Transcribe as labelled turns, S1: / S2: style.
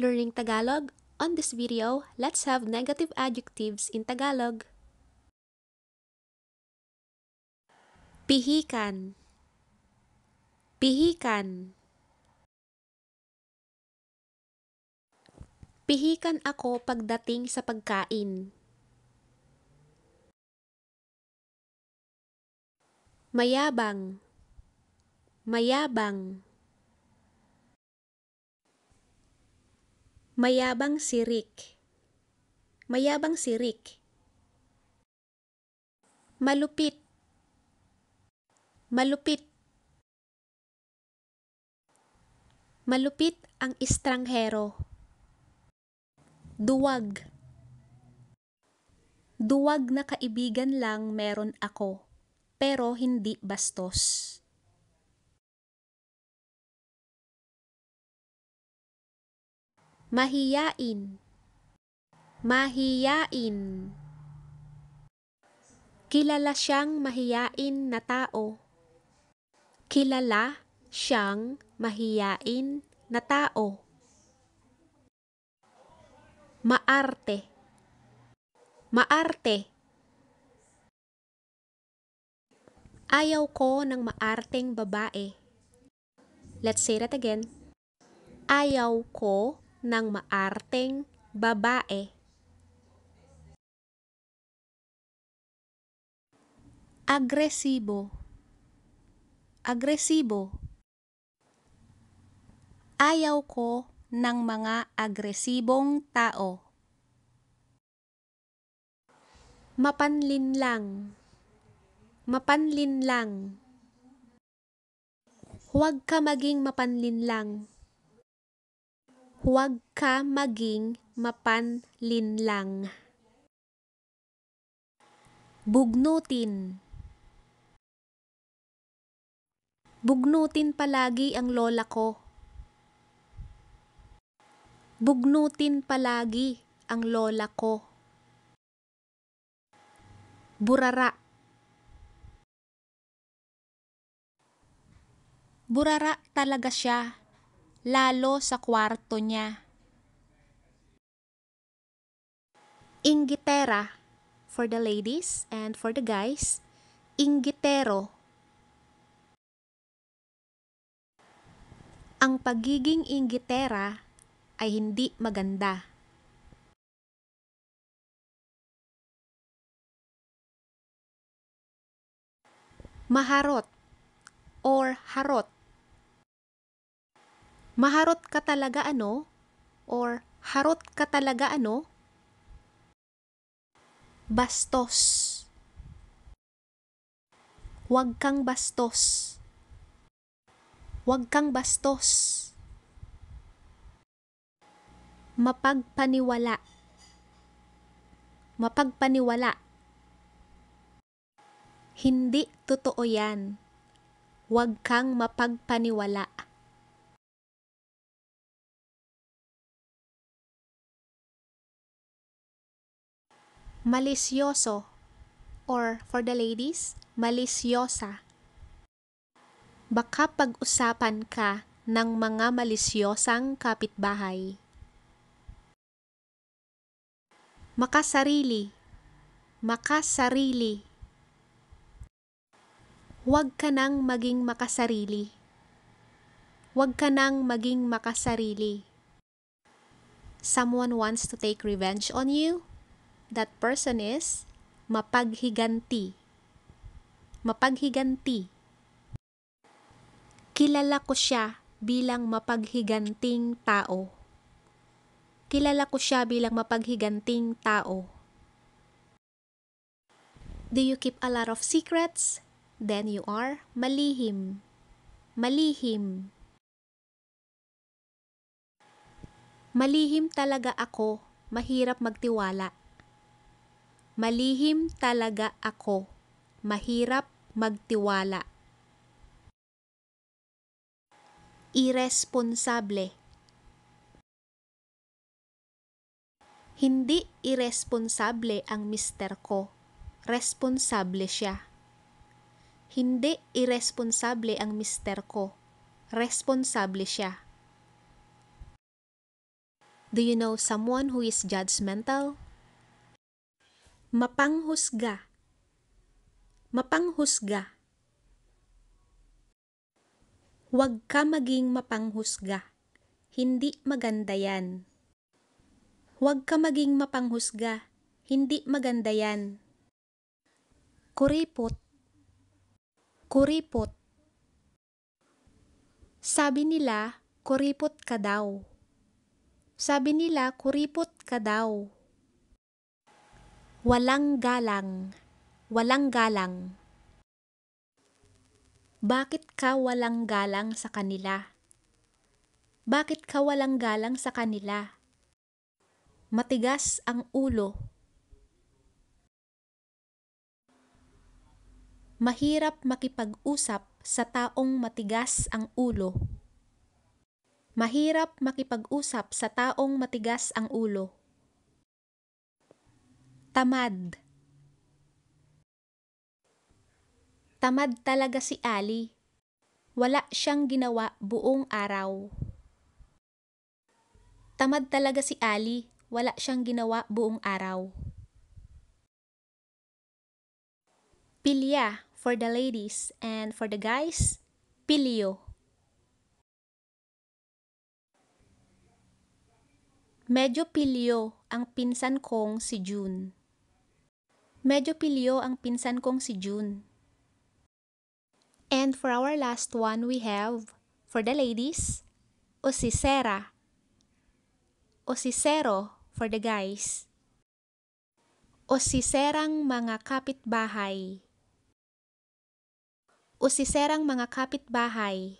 S1: Learning Tagalog. On this video, let's have negative adjectives in Tagalog. Pihikan. Pihikan. Pihikan ako pagdating sa pagkain. Mayabang. Mayabang. Mayabang si Rick. Mayabang si Rick. Malupit. Malupit. Malupit ang estranghero. Duwag. Duwag na kaibigan lang meron ako, pero hindi bastos. Mahiyain. Mahiyain. Kilala siyang mahiyain na tao. Kilala siyang mahiyain na tao. Maarte. Maarte. Ayaw ko ng maarteng babae. Let's say that again. Ayaw ko ng maarteng babae. Agresibo. Agresibo. Ayaw ko ng mga agresibong tao. Mapanlinlang. Mapanlinlang. Huwag ka maging mapanlinlang. Huwag ka maging mapanlinlang. Bugnutin. Bugnutin palagi ang lola ko. Bugnutin palagi ang lola ko. Burara. Burara talaga siya, lalo sa kwarto niya. Inggitera, for the ladies and for the guys, inggitero. Ang pagiging inggitera ay hindi maganda. Maharot or harot. Maharot ka talaga ano? Or harot ka talaga ano? Bastos. Huwag kang bastos. Huwag kang bastos. Mapagpaniwala. Mapagpaniwala. Hindi totoo yan. Huwag kang mapagpaniwala. Malisyoso, or for the ladies, malisyosa. Baka pag-usapan ka ng mga malisyosang kapitbahay. Makasarili. Makasarili. Huwag ka nang maging makasarili. Huwag ka nang maging makasarili. Someone wants to take revenge on you? That person is mapaghiganti. Mapaghiganti. Kilala ko siya bilang mapaghiganting tao. Kilala ko siya bilang mapaghiganting tao. Do you keep a lot of secrets? Then you are malihim. Malihim. Malihim talaga ako, mahirap magtiwala. Malihim talaga ako, mahirap magtiwala. Irresponsable. Hindi irresponsable ang mister ko. Responsable siya. Hindi irresponsable ang mister ko. Responsable siya. Do you know someone who is judgmental? Mapanghusga. Mapanghusga. Huwag ka maging mapanghusga. Hindi maganda yan. Huwag ka maging mapanghusga. Hindi maganda yan. Kuripot. Kuripot. Sabi nila, kuripot ka daw. Sabi nila, kuripot ka daw. Walang galang. Walang galang. Bakit ka walang galang sa kanila? Bakit ka walang galang sa kanila? Matigas ang ulo. Mahirap makipag-usap sa taong matigas ang ulo. Mahirap makipag-usap sa taong matigas ang ulo. Tamad. Tamad talaga si Ali. Wala siyang ginawa buong araw. Tamad talaga si Ali. Wala siyang ginawa buong araw. Pilya for the ladies, and for the guys, pilyo. Medyo pilyo ang pinsan kong si June. Medyo pilyo ang pinsan kong si June. And for our last one, we have, for the ladies, osisera. Osisero for the guys. Osiserang mga kapitbahay. Osiserang mga kapitbahay.